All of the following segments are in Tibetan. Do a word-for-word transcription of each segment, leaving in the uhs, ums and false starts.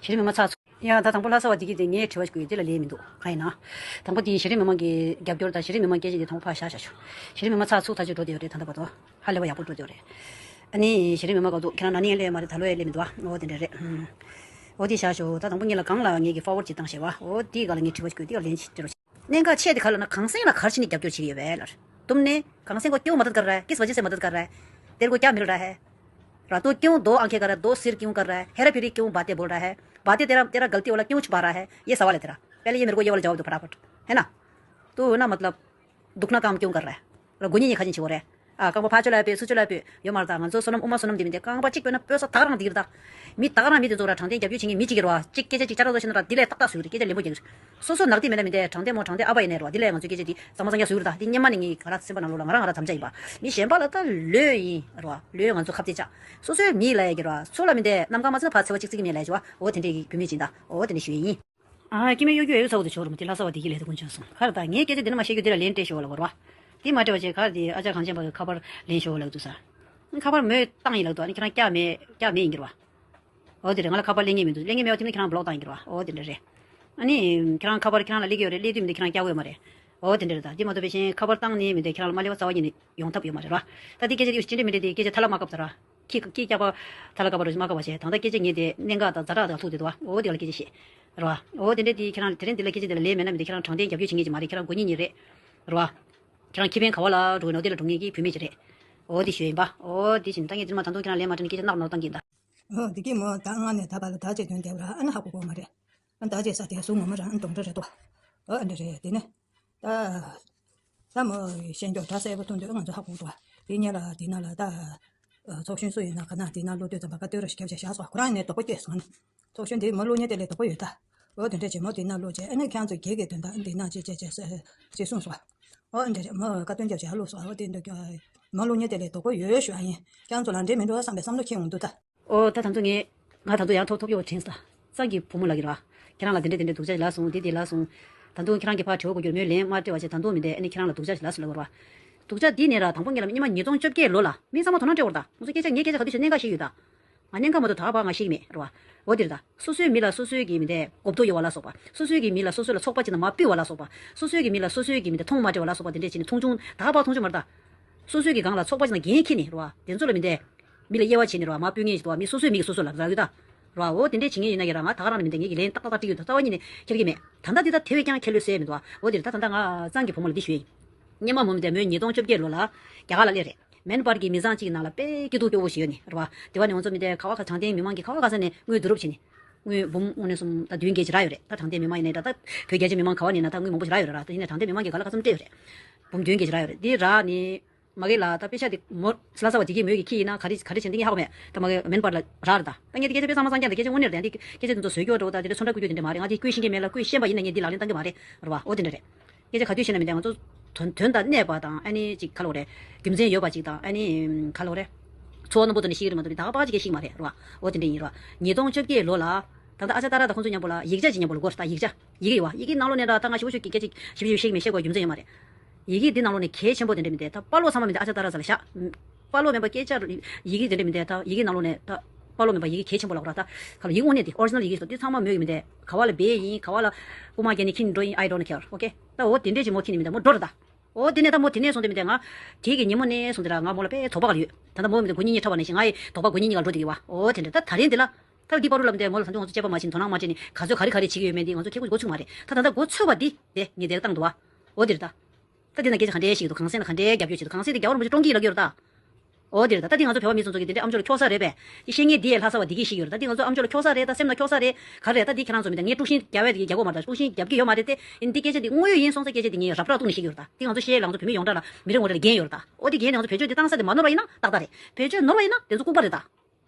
གཞི་རིམ་མི་མང་ཚགས་ཚུད། ཡང་ད་དང་པོ་ལྷ་ས་བ་འདི་གི་དེ་ངས་དྲི་བ་ཞིག་དགོས་ཡོད། དེ་ལ་ལན་མི་འདུག་གང་ཡིན་ན། དང་པོ་དེ་གཞི་རིམ་མི་མང་གི་རྒྱབ་སྐྱོར་དང་གཞི་རིམ་མི་མང་སྐད་ཆ་དེ་དང་པོ་ཕར་བཞག་བཞག་ཞུ། གཞི་རིམ་མི་མང་ཚགས་ཚུད་ཐག་ཆོད་འགྲོ་བསྡད་ཡོད་རེད། ད་ལྟ་བར་དུ་ཧ་ལས་པ་ཡག་པོ་འགྲོ་བསྡད་ཡོད་རེད། ཨ་ནི་གཞི་རིམ་མི་མང་ག་དུས་ཁྱེད་རང་ན་ནིང་སླེབས་མ་རེད། ད་ལོ་ཡས་སླེབས་མི་འདུག་ཨ། འོ་དེ་འདྲ་རེད། ཨུམ། འོ་དེ་བཞག་ཞུ། ད་དང་པོ་ངེད་ལ་གང་ལ་ངེད་ཀྱི་ཕོར་ཝར་ཅིག་བཏང་ཞེས་པ། འོ་དེའི་སྒང་ལ་ངས་དྲི་བ་ཞིག་དགོས། དེ་ག་ལན་ཅིག་སྤྲད་རོགས་བྱེད། གནད་འགག་ཆེ་དེ་ག་ལ་ན། གངས་སེང་ལ་ག་རེ་བྱས་ནས་རྒྱབ་སྐྱོར་བྱེད་ཀྱི་ཡོད་པས་ལར། तुमने कांग्रेस को क्यों मदद कर रहा है? किस वजह से मदद कर रहा है? तेरे को क्या मिल रहा है? रहा तो क्यों दो आंखें कर रहा है, दो सिर क्यों कर रहा है, हेरा फेरी क्यों बातें, तेरा, तेरा गलती वाला क्यों छुपा रहा है? ये सवाल है तेरा। पहले ये मेरे को ये वाला जवाब दो फटाफट, है ना? तू ना, मतलब, दुखना काम क्यों कर रहा है? मतलब, गुनी नहीं खानी छोड़ रहा है। आ, कम पाँच लाख पे, सुच लाख पे, यो मारता, मान सो सोनम, उमा सोनम दी में दे, कम पाँच चिक पे ना पैसा तार ना दीरता। मी तार ना मी दे जोरा ठंडे, जब यू छिंगे मी चिक रहा, चिक के चिक चारा दो छिंदरा, दिले तक ता सुरी, के जले मुझे। सो सो नकदी में ना में दे, ठंडे मो ठंडे, अब ये नहीं रहा, दिले, मान सो के जी, समझ गया सुरता, दिन ये मानेंगे, खरा से बना लो, रहा, रहा, समझाई बा। མི་གཞན་པ་ལ་ད་ལོས་ཡིན་རོ། ལོས་ང་ཚོ་ཁ་གཏད་བཅག་སོ་སོའི་མི་ལ་ཡ་གི་རོ། ཚུར་ལ་མི་འདས་གནམ་གང་མ་ཚུད་ཕར་འཚེ་བ་གཅིག་གཅིག་གི་མི་ལ་ཡ་བྱ་བ། འོ་དེ་འདྲའི་གི་བུད་མེད་ཅིག་ད། འོ་དེ་འདྲ་ཞུ་ཡ་ཡིན། ཨ་ཀི་མེ་གཡོ་སྒྱུ་ཨེ་ཡོད་ཚ་བོ་དེ་ཆོག་རུ་མ་དེ་ལྷ་ས་བ་དེ་གི་ལས་དེ་ཀུན་བྱུང་སོང་། ཁར་ད་ངས་སྐད་ཆ་དེ་ནི་མ་བཤད་རྒྱུ་དེ་ལ་ལན་སྤྲད་ཤོག་ལ་བོར་བ། དེ་མ་སྤྲད་བ་བྱས་ཁར་དེ་ཨ་ཅག་གངས་ཅན་པ་གི་ཁ་པར་ལེན་ཤོག་ལ་འདུག་ས། ཁ་པར་མོས་བཏང་ཡིན་ལ་འདུག་ཨ་ནི་ཁྱེད་རང་བཀྱག་མེད་བཀྱག་མེད་ཡིན་གྱི་རོ། འོ་དེ་རེད། ང་ལ་ཁ་པར་ལེན་མཁན་མི་འདུག་ལེན་མཁན་མེད་པ་དེ་མིན་ཁྱེད་རང་བློག་བཏང་ཡིན་གྱི་རེད་བ། འོ་དེ་འདྲ་རེད། ཨ་ནི་ཁྱེད་རང་ཁ་པར་ཁྱེད་རང་ལ་སླེབས་ཀྱི་ཡོད་རེད། སླེབས་དུས་མི་འདུག་ཁྱེད་རང་བཀྱག་དགོས་མ་རེད། འོ་དེ་འདྲ་རེད། ད་དེ་མ་གཏོགས་པའི་ཤེས་ཁ་པར་བཏང་ནས་མི་འདུག་ཁྱེད་རང་ལ་མ་སླེབས་པ་རྩ་བ་ཉིད་ནས་ཡོང་ཐབས་ཡོད་མ་རེད་བ། ད་དེ་སྐད་ཆ་དེ་ཅི་འདྲ་མི་འདྲ་དེ་སྐད་ཆ་ཐ་ལ་མ་བཀབ་ད་ར། ཁྱི་ཁྱི་སྐྱག་པ་ཐ་ལ་བཀབ་པ་རོ་མ་བཀབ་པ་བྱས། ད་ལྟ་སྐད་ཆ་ངས་དེ་གནད་འགག་དང་ཛ་དྲག་དང་ཐུག་དེ་འདུག་བ། འོ་དེ་ལ་སྐད་ཆ་བཤད་རེད་བ། འོ་དེ་འདྲ་དེ་ཁྱེད་རང་དེ་རིང་འདི་ལ་སྐད་ཆ་དེ་ལ་ལན་མེད་ན་མི་འདུག་ཁྱེད་རང་དྲང་བདེན་རྒྱབ་སྐྱོར་བྱེད་མཁན་ཅིག་མ་རེད། ཁྱེད་རང་དགོས་མཁན་གཉིས་རེད། རེད་བ། ཁྱེད་རང་ཁེ་ཕན་ག་བ་ལ་འགྲོ་གི་ནོ་དེ་ལ་འགྲོ་མཁན་གྱི་བུད་མེད་ཅིག་རེད། འོ་དེ་ཞུ་ཡིན་པ། འོ་དེ་བཞིན་ད་ངས་དེ་མ་ད་དུང་ཁྱེད་རང་ལན་མ་སྤྲད་ན་སྐད་ཆ་གནག་ནོར་བཏང་གིན་ད། འོ་དེ་གི་མོ་ད་སྔ་ནས་ད་བར་ལ་ད་ཅེས་དོན་བསྡད་པ་ར་ཨ་ན་ཧ་གོ་གོ་མ་རེད། ཨ་ད་ཅེས་ས་དེ་སུ་ངོ་མ་ར་ཨ་གདོང་འདྲ་རེད་དོ། འོ་ཨ་འདྲ་རེད་དེ་ནས། ད། ད་མོ་ཤེས་མགྱོགས་ད་གསལ་པོ་མཐོང་དུས་ང་ཚོ་ཧ་གོ་འདུག་དེ་ཉེ་ལ་དེ་ན་ལ་ད། ཚོགས་གཞོན་སུ་ཡིན་ན་ག་ན་དེ་ན་བློ་གཏོད་ཙམ་པ་བཀའ་བསྟོད་ར་ཞིག་རྒྱབ་བྱས་བཞག་སོ། ཁོ་རང་ནས་དོགས་པ་སྐྱེས་སོང་ནི། ཚོགས་གཞོན་དེ་མོ་བློ་ཉེ་དེ་ལས་དོགས་པ་ཡོད་ད། འོ་དེ་འདྲ་བྱས་མོ་དེ་ན་བློ་བྱས་ཨ་ནི་ཁྱང་ཚོ་གེ་གེ་དོན་དག་འདི་ན་ཅེ་ཅེ་ཅེ་ཅེས་གསུངས་སོ། འོ་འདྲ་རེད། མོ་བཀའ་བསྟོད་རྒྱབ་བྱས་ཧ་ལོ་སོ། འོ་དེ་འདྲ་མོ་བློ་ཉེ་དེ་ལས་དོགས་པ་ཡོད་ཞུ་ཨ་ཡིན། ཁྱང་ཚོ་ལ་འདྲེ་མི་འགྲོ་བསམ་པའི་བསམ་བློ་ཁྱེར་འོང་འདུག་ད། ཨོ་ད་ད་དུང་ངས། ང་ད་དུང་ཡང་ཐོབ་ཐོབ་ཡོད་དྲན་སོང་། གཙང་གི་བུ་མོ་ལགས་ཀྱིས་ར། ཁྱེད་རང་ལ་དེ་འདྲ་དེ་འདྲ་སྡུག་ཅག་ཞིག་ལབ་སོང་། དེ་དེ་ལབ་སོང་། ད་དུང་ཁྱེད་རང་གིས་ཕར་དྲི་བ་གོ་རྒྱུར་མོས་ལན་མ་སྤྲད་པ་བྱས་ད་དུང་མི་འདས་ཨ་ནི་ཁྱེད་རང་ལ་སྡུག་ཅག་ཞིག་ལབ་སོང་ལབ་པ་ར། སྡུག་ཅག་འདི་ནས་ར་དང་པོ་ངེད་ལ་སྙེ་མ་ཉིས་སྟོང་བཅོ་བརྒྱད་ལོ་ལ་མི་ཚང་མ་དོ་སྣང་སྤྲད་པ་རེད་ད། ང་ཚོ་སྐད་ཆ་ངའི་སྐད་ཆ་ག་དུས་བཤད་གནད་འགག་ཤེས་ཡོད་ད། ང་གནད་འགག་མ་གཏོགས་ད་ག་པ་ང་ཤེས་ཀྱི་མེད་ར་བ། འོ་དེ་རེད་ད། སོ་སོའི་མི་ལ་སོ་སོའི་གི་མི་འདས་གོ་བསྡུར་ཡོད་པ་ལ་སོགས་པ། སོ་སོའི་གི་མི་ལ་སོ་སོ་ལ་ཚོགས་པ་ཅིག་ནང་མ་ཕུད་པ་ལ་སོགས་པ། སོ་སོའི་གི་མི་ལ་སོ་སོའི་གི་མི་འདས་མཐོང་མ་སྤྲད་པ་ལ་སོགས་པ་དེ་འདྲས་བྱས་ནས་མཐོང་ཆུང་ད་ག་པ་མཐོང་ཆུང་མ་རེད་ད། སོ་སོའི་གི་སྒང་ལ་ཚོགས་པ་ཅིག་ནང་འགན་འཁྱེར་ནས་རེད་བ། དེ་ཚོ་ལ་མི་འདས། མི་ལ་དབྱེ་བ་ཕྱེ་ནས་རེད་བ། མ་ཕུད་མཁན་ཞིག་འདུག་བ། མི་སོ་སོའི་མི་གིས་སོ་སོ་ལ་རག་ཡོད་ད། རེད་བ། འོ་དེ་འདྲས་བྱེད་མཁན་ཡིན་ན་ཡང་ར་ང་ད་ག་རང་ལ་མི་འདས། ངེད་ཀྱི་ལན་ཏག་ཏག་ཏག་སྤྲད་ཡོད་ད། རྩ་བ་ཉིད་ནས་འཁྱེར་གྱི་མེད། ད་ལྟ་འདི་ད་དེ་བས་ཀྱང་འཁྱེར་ལོས་སྲིད་མི་འདུག་བ། འོ་དེ་རེད་ད། ད་ལྟ་ང་གཙང་གི་བུ་མོ་ལ་འདི་ཞུ་ཡ་ཡིན། སྙེ་མ་མོ་མི་འདས་མོས་ཉིས་སྟོང་བཅོ་བརྒྱད་ལོ་ལ་རྒྱ་གར་ལ་སླེབས་རེད། མེན་པར་གྱི་མི་ཚང་གཅིག་ནང་ལ་དཔེ་སྐྱིད་སྡུག་སྐྱོ་བོ་ཞིག་ཡོད་ནི་རེད་བ། དེ་བ་ནས་ང་ཚོ་མི་འདས་ག་བ་ག་དྲང་བདེན་མི་མང་གིས་ག་བ་ག་ས་ནས་དངུལ་བསྡུ་རུབ་བྱས་ནི། དངུལ་འབུམ་དངོས་གནས་སོང་ད་བདུན་བརྒྱད་ཅིག་རག་ཡོད་རེད། ད་དྲང་བདེན་མི་མང་ཡིན་ནའི་འདྲ། ད་བོད་རྒྱ་ཆེ་མི་མང་ག་བ་ནས་ན་ད་དངུལ་མང་པོ་ཞིག་རག་ཡོད་རེད་ར། ད་ཡིན་ནའི་དྲང་བདེན་མི་མང་གིས་ག་ལ་ག་ཚོད་སྤྲད་ཡོད་རེད། འབུམ་བདུན་བརྒྱད་ཅིག་རག་ཡོད་རེད། འདི་རག་ནི་མ་གི་ལ་ད་དཔེ་ཆ་དེ་མོ་ལྷ་ས་བ་དེ་གིས་མོས་ཀྱི་ཁྱི་ཡིན་ན་ག་རེ་ག་རེ་བྱས་འདི་ངས་ཧ་གོ་མེད། ད་མ་གི་མེན་པར་ལ་རག་རེད་ད། ད་ངས་དེ་སྐད་ཆ་དཔེ་ཚང་མ་གསང་རྐྱང་དེ་སྐད་ཆ་དངོས་གནས་རེད་ད། འདི་སྐད་ཆ་དེ་ཚོ་བཟོས་སྐྱོ་འགྲོ་ད། དེ་འདྲ་ཚོན་ཁྲ་བསྐུས་རྒྱུ་དེ་འདྲ་མ་རེད། ང་དེ་བསྐུས་ཤེས་མཁན་མེད་ལ་བསྐུས་ཤེས་པ་ཡིན་ན་ངས་འདི་ལག་ལེན་བསྟར་གི་མ་རེད་རེད་བ། འོ་དེ་འདྲ་རེད། སྐད་ཆ་ག་དུས་བཤད་ན་མི་འདས། ང་ཚོ་དོན་དོན་དང་གནས་པ་དང་ཨ་ནི་ཅིག་ག་ལབ་དགོས་རེད། རྒྱུ་མཚན་ཡོད་པ་ཅིག་དང་ཨ་ནི་ག་ལབ་དགོས་རེད། ཚོར་བ་རྣོན་པོ་ཐོག་ནས་ཤེས་ཀྱི་རེད་མ་གཏོགས་ད་ག་པ་ཅིག་གིས་ཤེས་ཀྱི་མ་རེད་རེད་བ། འོ་དེ་འདྲ་ཡིན་རེད་བ། ཉིས་སྟོང་བཅོ་བརྒྱད་ལོ་ལ་ད་ལྟ་ཨ་ཅག་ཏཱ་ར་དང་ཁོང་ཚོ་མཉམ་པོ་ལ་ཡིག་ཆ་ཅིག་མཉམ་པོ་ལ་དགོས་རེད་ད། ཡིག་ཆ། ཡི་གེ་ཡོད་བ། ཡི་གེ་ནང་ལོགས་ནས་ད་ད་ང་ཞིབ་པོ་ཞིག་གི་སྐད་ཆ་ཞིབ་ཞིབ་ཞིག་མི་བཤད་དགོས། རྒྱུ་མཚན་ཡོད་མ་རེད། ཡི་གེ་འདི་ནང་ལོགས་ནས་གལ་ཆེན་པོ་དེ་འདྲ་མི་འདུག་ད་དཔའ་བློ་ཚང་མ་མི་འདུག་ཨ་ཅག་ཏཱ་ར་ས་ལ་བཞག་དཔའ་བློ་མེད་པ་སྐད་ཆ་ཡི་གེ་དེ་འདྲ་མི་འདུག་ད་ཡི་གེ་ནང་ལོགས་ནས་ད་དཔའ་བློ་མེད་པ་ཡི་གེ་གལ་ཆེན་པོ་ལབ་ར། ད་ག་ལ་ཡི་གེ་དངོས་གནས་དེ་ཨོ་རི་ཇི་ནལ་ཡི་གེ་སོགས་དེ་ཚང་མ་མོས་ཀྱི་མི་འདུག་ག་བ་ལ་སྦས་ཡིན། ག་བ་ལ་རྐུ་མ་རྒྱག་ནས་ཁྱེར་འགྲོ་ཡིན། I don't care. Okay. ད་འོ་དེ་འདྲས་ཅིག་མོ་ཁྱེར་ནས་མི་འདུག་མོ་འགྲོ་ར་ད། འོ་དེ་ནས་ད་མོ་དེ་ནས་བཟུང་སྟེ་མི་འདུག་ང་དེ་གི་ཉིན་མོ་ནས་བཟུང་སྟེ་ར་ང་མོ་ལ་དཔེ་དོགས་པ་ག་ལ་ཡོད། ད་ལྟ་མོ་མི་འདུག་མགོ་རྙིང་རྙིང་འཁྲབ་པ་ནང་བཞིན་ང་ཡི་དོགས་པ་མགོ་རྙིང་རྙིང་ལ་འགྲོ་བསྡད་ཀྱི་ཡོད་བ། འོ་དེ་འདྲ་ད་ད་རིང་འདི་ལ། ད་འདི་བར་དུ་ལབ་མི་འདུག་མོ་ལ་ད་དུང་ང་ཚོ་དཔྱད་པ་མ་བྱས་ནས་དོ་སྣང་མ་བྱས་ནས་ག་ཚོད་ག་རེ་ག་རེ་བྱེད་ཀྱི་ཡོད་མེད་འདི་ང་ཚོ་ཁྱེད་ཀྱིས་མགོ་ཚོད་མ་རེད། ད་ད་ལྟ་མགོ་ཚོད་པ་འདི་དེ་ངས་དེར་བཏང་འདུག་བ། འོ་དེ་རེད་ད། ད་འདི་ན་སྐད་ཆ་ག་འདྲས་ཤིག་འདུག་གངས་སེང་ལ་ག་འདྲས་རྒྱབ་སྐྱོར་བྱེད་འདུག་གངས་སེང་དེ་རྒྱ་བོར་མ་བྱེད་ཀྲོང་གིས་ལབ་ཀྱི་ཡོད་རེད་ད། འོ་དེ་རེད་ད། ད་འདི་ང་ཚོ་བོད་པ་མི་ཚོ་ཚོ་གིས་དེ་འདྲས་ཨ་མཆོག་ལ་ཁྱོག་ས་རེད་པས། དེ་བཤད་མཁན་དེ་ཡས་ལྷ་ས་བ་དེ་གིས་ཤེས་ཀྱི་ཡོད་རེད་ད། འདི་ང་ཚོ་ཨ་མཆོག་ལ་ཁྱོག་ས་རེད་ད། སེམས་ལ་ཁྱོག་ས་རེད། ག་རེ་རེད་ད། འདི་ཁྱེད་རང་ཚོ་མི་འདུག་ངས་དཀྲུག་ཤིང་རྒྱག་པའི་དེ་རྒྱག་གི་ཡོད་མ་རེད་ད། དཀྲུག་ཤིང་རྒྱབ་ཀྱི་ཡོད་མ་རེད་དེ། འདི་སྐད་ཆ་འདི་དངོས་ཡོད་ཡིན་སོང་ཙང་སྐད་ཆ་འདི་ངས་རབ་དྲག་གཏུགས་ནས་བཤད་ཀྱི་ཡོད་རེད་ད། འདི་ང་ཚོ་ཤེས་ལ་ང་ཚོ་བོད་མི་ཡོངས་གྲགས་ལ་མི་རེ་ངོ་རེ་ལ་འགན་ཡོད་རེད་ད། འོ་དེ་འགན་དེ་ང་ཚོ་བེད་སྤྱོད་འདི་བཏང་ས་དེ་མ་ནོར་བ་ཡིན་ན་ཏག་ཏག་རེད། བེད་སྤྱོད་ནོར་བ་ཡིན་ན་དེ་ཚོ་ལྐུགས་པ་རེད་ད།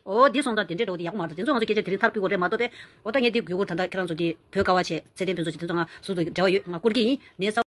འོ་དེ་སོང་ཙང་དེ་འདྲས་འདྲ་བོ་དེ་ཡག་པོ་མ་རེད། དེ་ཚོ་ང་ཚོ་སྐད་ཆ་དེ་རིང་མཐར་ཕུད་དགོས་རེད་མ་གཏོགས་པས། འོ་ད་ངས་འདི་གུས་བཀུར་ད་ལྟ་ཁྱེད་རང་ཚོ་འདི་བོད་ཀ་བ་བྱས་ཚེ་བརྟན་ཕུན་ཚོགས་ཀྱི་དེ་ཚོ་ང་ཟུར་དུ་འབྲེལ་བ་ཡོད། ང་བཀུར་གྱི་ཡིན། ནས་ཚ།